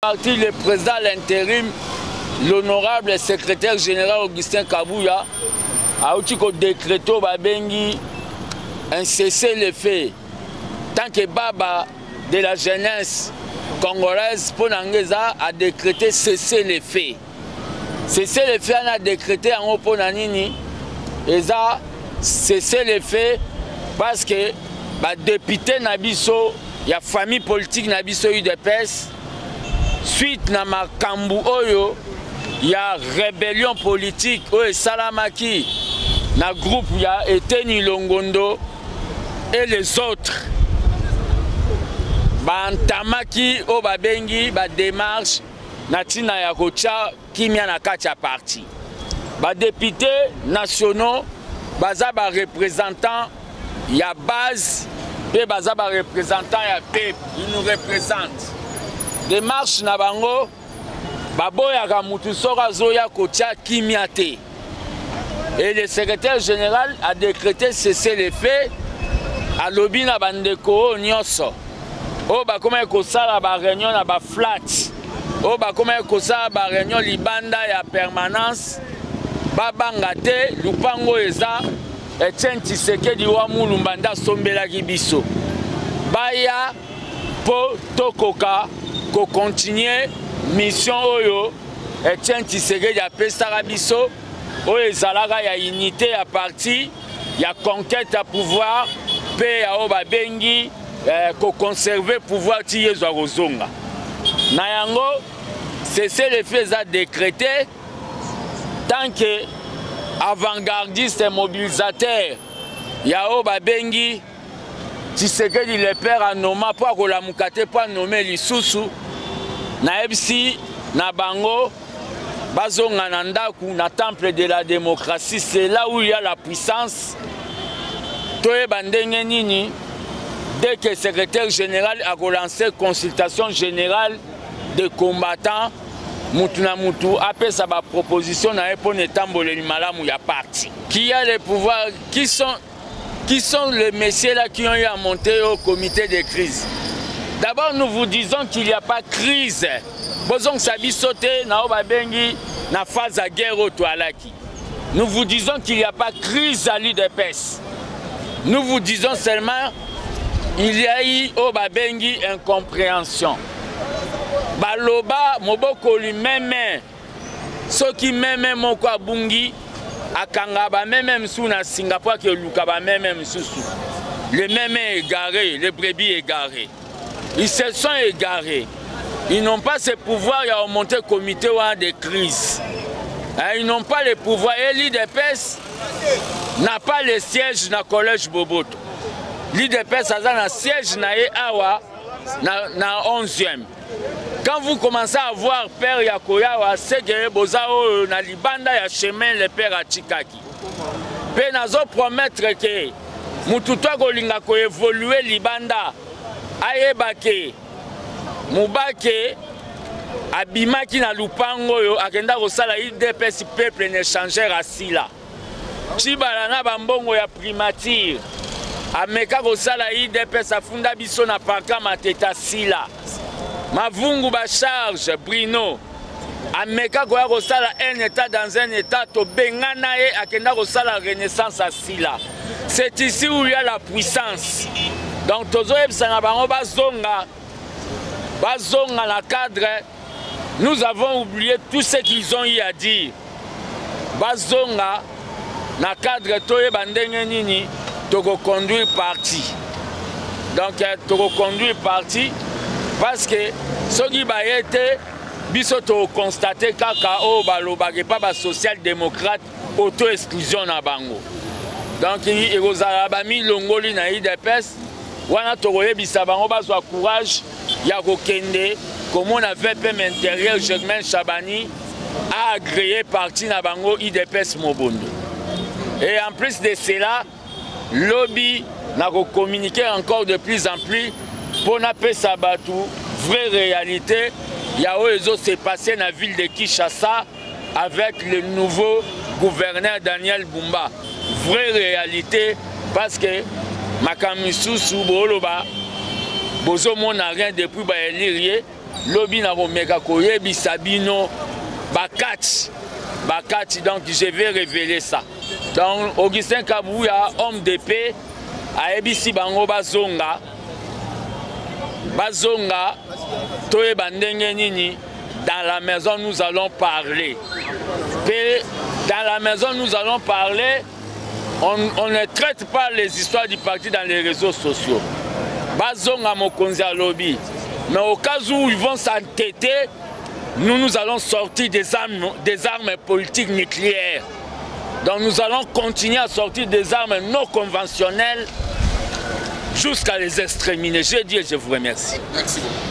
Parti, le président à l'intérim, l'honorable secrétaire général Augustin Kabuya, auti ko décréter babengi un cessez-le-feu. Tant que baba de la jeunesse congolaise mpo na nga eza a décréter cessez-le-feu. Cessez-le-feu ana décréter yango mpo na nini? Eza cessez-le-feu parce que ba député na biso ya famille politique na biso UDPS suite na makambo oyo ya rébellion politique oyo esalamaki na groupe ya Eteni Longondo et les autres, bantamaki oyo babengi ba démarche na ntina ya kotya kimia na kati ya parti. Ba députés nationaux baza ba représentants ya base mpe baza ba représentants ya peuple, ils nous représentent. Démarche na bango, baboyaka mutu soki azoya kotia kimia te. Et le secrétaire général a décrété cessez-le-feu, alobi na bandeko oyo nyonso oyo bakomaki kosala ba réunion na ba flat, oyo bakomaki kosala ba réunion libanda ya permanence, babanga te, lupango oyo eza Etienne Tshisekedi wa Mulumba nde asombelaki biso, baya mpo tokoka kokontinue mission oyo Etienne Tshisekedi apesaka biso, oyo ezalaka ya unité ya parti, ya conquête ya pouvoir mpe ya oyo babengi koconserve pouvoir ti Yezu akozonga. Na yango cessez-le-feu eza décrété tant que avant-gardiste mobilisateur ya oyo babengi Tshisekedi le père anoma mpo akolamuka te mpo anome lisusu. Nayebisi na bango bazonga na ndaku na temple de la démocratie, c'est là où il y a la puissance. Toyeba ndenge nini dès que secrétaire général akolancer consultation générale de combattants, mutu na mutu apesa ba proposition na ye mpo na etamboleli malamu ya parti. Qui a le pouvoir, qui sont les messieurs là qui ont eu à monter au comité de crise? D'abord, nous vous disons qu'il n'y a pas crise. Bozongisa biso te na oyo babengi na phase ya guerre oyo toalaki. Nous vous disons qu'il n'y a pas crise à l'UDPS. Nous vous disons seulement il y a eu oyo babengi incompréhension. Baloba mobokoli meme soki meme moko abungi akanga ba meme mosusu na singa po akeluka ba meme mosusu. Le meme égaré, les brebis égarées. Ils se sont égarés. Ils n'ont pas ce pouvoir ya remonter comité wana de crise. Hein, ils n'ont pas le pouvoir. Et l'UDPS n'a pas le siège na collège Boboto. L'UDPS aza na siège na ye awa na 11e. Quand vous commencez à avoir peur ya koyawa, c'est que boza oyo na libanda ya chemin le père atikaki. Pe nazo promettre que mutu to akolinga koévoluer libanda ayeba ke Mubake abimaki na lupango oyo akenda kosala UDPS peuple na échangeur asila. Tshibala na bambongo ya primature ameka kosala UDPS afunda biso na parka Mateta sila. Mavungu ba charge Bruno ameka koya kosala un état dans un état, tobengana ye akenda kosala renaissance asila. C'est ici où il y a la puissance. Donc tozoyebisa na bango bazonga, bazonga na cadre. Nous avons oublié tout ce qu'ils ont eu à dire. Bazonga na cadre toyeba ndenge nini tokoconduire parti. Donc tokoconduire parti parce que soki baye te biso tokonstate kaka oyo balobaka epa ba social-démocrate auto-exclusion na bango. Donc ekozala bamilongoli na UDPS wana tokoyebisa bango bazwa courage ya kokende komona VPM intérieur Germain Chabani a agréé parti na bango UDPS Mobondo. Et en plus de cela, lobby na communiquer encore de plus en plus pour napesa bato vraie réalité ya oyo ezo se passer na ville de Kinshasa avec le nouveau gouverneur Daniel Bumba. Vraie réalité parce que makambo misusu boloba bozomona rien depuis baélire ye. Lobi nakomeka koyebisa bino bakati bakati, donc je vais révéler ça. Donc Augustin Kabuya, homme de paix, ayebisi bango bazonga, bazonga, toyeba ndenge nini. Dans la maison nous allons parler, pe dans la maison nous allons parler. On ne traite pas les histoires du parti dans les réseaux sociaux. Bazonga, mokonzi alobi. Mais au cas où ils vont s'entêter, nous, nous allons sortir des armes politiques nucléaires. Donc nous allons continuer à sortir des armes non conventionnelles jusqu'à les exterminer. Je dis et je vous remercie. Merci beaucoup.